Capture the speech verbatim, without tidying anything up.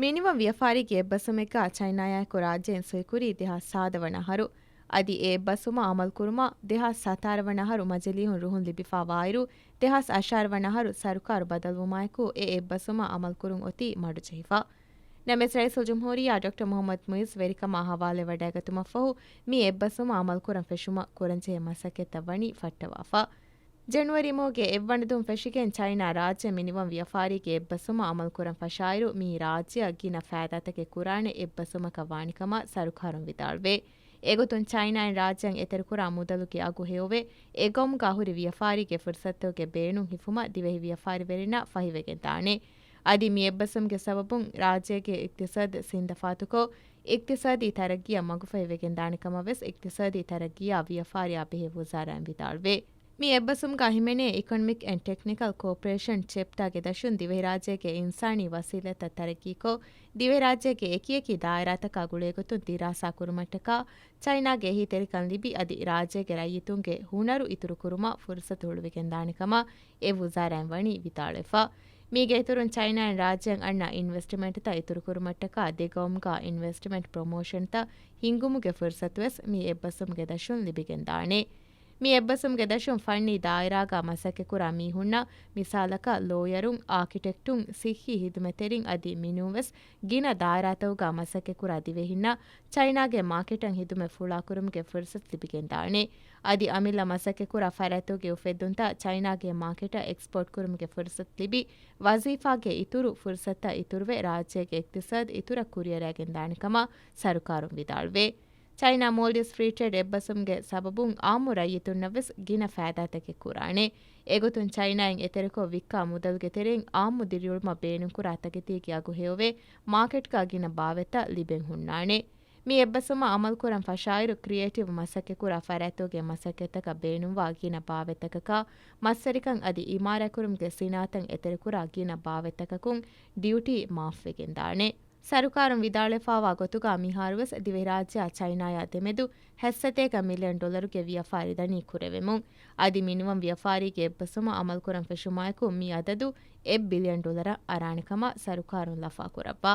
މިނިވަން ވިޔަފާރީގެ އެއްބަސުމެއްގަ ޗައިނާޔާއެކު ރާއްޖޭން ސޮއިކުރީ ދެހާސް ސާދަ ވަނަ އަހަރު. އަދި އެ އެއްބަސުމަށް އަމަލުކުރުމަށް ދެހާސް ސަތާރަ ވަނަ އަހަރު މަޖިލީހުން ރުހުން ލިބިފާވާއިރު، ދެހާސް އަށާރަ ވަނަ އަހަރު ސަރުކާރު ބަދަލުވުމާއެކު އެ އެއްބަސުމަށް އަމަލުކުރުން އޮތީ މަޑުޖެހިފަ. ނަމަވެސް ރައީސުލްޖުމްހޫރިއްޔާ ޑޮކްޓަރ މުޙައްމަދު މުޢިއްޒު ވެރިކަމާ ހަވާލުވެވަޑައިގަތުމަށްފަހު، މި އެއްބަސުމަށް އަމަލުކުރަން ފެށުމަށް ކުރަންޖެހޭ މަސައްކަތްތައް ވަނީ ފައްޓަވާފަ. ޖެނުއަރީ މަހުގެ އެއްވަނަ ދުވަހުން ފެށިގެން ޗައިނާ ރާއްޖެ މިނިވަން ވިޔަފާރީގެ އެއްބަސުމަށް އަމަލުކުރަން ފަށާއިރު، މިއީ ރާއްޖެއަށް ގިނަ ފައިދާތަކެއް ކުރާނެ އެއްބަސުމަކަށް ވާނެ ކަމަށް ސަރުކާރުން ވިދާޅުވޭ. އެގޮތުން ޗައިނާއިން ރާއްޖެއަށް އެތެރެކުރާ މުދަލުގެ އަގު ހެޔޮވެ، އެ ގައުމުގަ ހުރި ވިޔަފާރީގެ ފުރުސަތުގެ ބޭނުން ހިފުމަށް ދިވެހި ވިޔަފާރިވެރިންނަށް ފަހިވެގެންދާނެ. އަދި މި އެއްބަސުމުގެ ސަބަބުން ރާއްޖޭގެ އިޤްތިޞާދު ސިންދަފާތުކޮށް، އިޤްތިޞާދީ ތަރައްގީއަށް މަގުފަހިވެގެންދާނެ ކަމަށް ވެސް އިޤްތިޞާދީ ތަރައްގީއާ ވިޔަފާރިއާ ބެހޭ ވުޒާރާއިން ވިދާޅުވޭ. މި އެއްބަސުމުގަ ހިމެނޭ އިކޮނޮމިކް އެންޑް ޓެކްނިކަލް ކޯޕަރޭޝަން، ޗެޕްޓާގެ ދަށުން ދިވެހިރާއްޖޭގެ އިންސާނީ ވަސީލަތްތައް ތަރައްގީކޮށް، ދިވެހިރާއްޖޭގެ އެކިއެކި ދާއިރާތަކާ ގުޅޭގޮތުން ދިރާސާ ކުރުމަށްޓަކާ، ޗައިނާގެ އެހީތެރިކަން ލިބި، އަދި ރާއްޖޭގެ ރައްޔިތުންގެ ހުނަރު އިތުރުކުރުމަށް ފުރުސަތު ހުޅުވިގެންދާނެ ކަމަށް އެ ވުޒާރާއިން ވަނީ ވިދާޅުވެފަ. މީގެ އިތުރުން ޗައިނާއިން ރާއްޖެއަށް އަންނަ އިންވެސްޓްމަންޓްތައް އިތުރުކުރުމަށްޓަކާ ދެ ގައުމުގަ އިންވެސްޓްމަންޓް ޕްރޮމޯޝަންތައް ހިންގުމުގެ ފުރުސަތުވެސް މި އެއްބަސުމުގެ ދަށުން ލިބިގެންދާނެ. މި އެއްބަސުމުގެ ދަށުން ފަންނީ ދާއިރާގަ މަސައްކަތްކުރާ މީހުންނަށް، މިސާލަކަށް ލޯޔަރުން، އާކިޓެކްޓުން، ސިއްހީ ހިދުމަތްތެރިން އަދި މިނޫންވެސް ގިނަ ދާއިރާތަކުގަ މަސައްކަތްކުރާ ދިވެހިންނަށް ޗައިނާގެ މާކެޓަށް ހިދުމަތް ފުޅާކުރުމުގެ ފުރުސަތު ލިބިގެންދާނެ. އަދި އަމިއްލަ މަސައްކަތްކުރާ ފަރާތްތަކުގެ އުފެއްދުންތައް ޗައިނާގެ މާކެޓަށް އެކްސްޕޯޓް ކުރުމުގެ ފުރުސަތު ލިބި، ވަޒީފާގެ އިތުރު ފުރުސަތުތައް އިތުރުވެ، ރާއްޖޭގެ އިޤްތިޞާދު އިތުރަށް ކުރިއަރައިގެންދާނެ ކަމަށް ސަރުކާރުން ވިދާޅުވޭ. ޗައިނާ މޯލްޑިވްސް ފްރީ ޓްރޭޑް އެއްބަސުމުގެ ސަބަބުން އާއްމު ރައްޔިތުންނަށްވެސް ގިނަ ފައިދާތަކެއް ކުރާނެ. އެގޮތުން ޗައިނާއިން އެތެރެކޮށް ވިއްކާ މުދަލުގެ ތެރެއިން އާއްމު ދިރިއުޅުމަށް ބޭނުންކުރާ ތަކެތީގެ އަގު ހެޔޮވެ، މާކެޓްގަ ގިނަ ބާވަތްތައް ލިބެން ހުންނާނެ. މި އެއްބަސުމަށް އަމަލުކުރަން ފަށާއިރު، ކްރިއޭޓިވް މަސައްކަތްކުރާ ފަރާތްތަކުގެ މަސައްކަތްތަކަށް ބޭނުންވާ ގިނަ ބާވަތްތަކަކާ، މަސްވެރިކަން އަދި އިމާރާތްކުރުމުގެ ސިނާއަތަށް އެތެރެކުރާ ގިނަ ބާވަތްތަކަކުން ޑިއުޓީ މާފްވެގެންދާނެ. ސަރުކާރުން ވިދާޅުވެފާވާ ގޮތުގަ މިހާރުވެސް ދިވެހިރާއްޖެއާ ޗައިނާޔާ ދެމެދު ހަތްސަތޭކަ މިލިއަން ޑޮލަރުގެ ވިޔަފާރި ދަނީ ކުރެވެމުން. އަދި މިނިވަން ވިޔަފާރީގެ އެއްބަސުމަށް އަމަލުކުރަން ފެށުމާއެކު މި އަދަދު އެއް ބިލިއަން ޑޮލަރަށް އަރާނެ ކަމަށް ސަރުކާރުން ލަފާކުރައްވާ.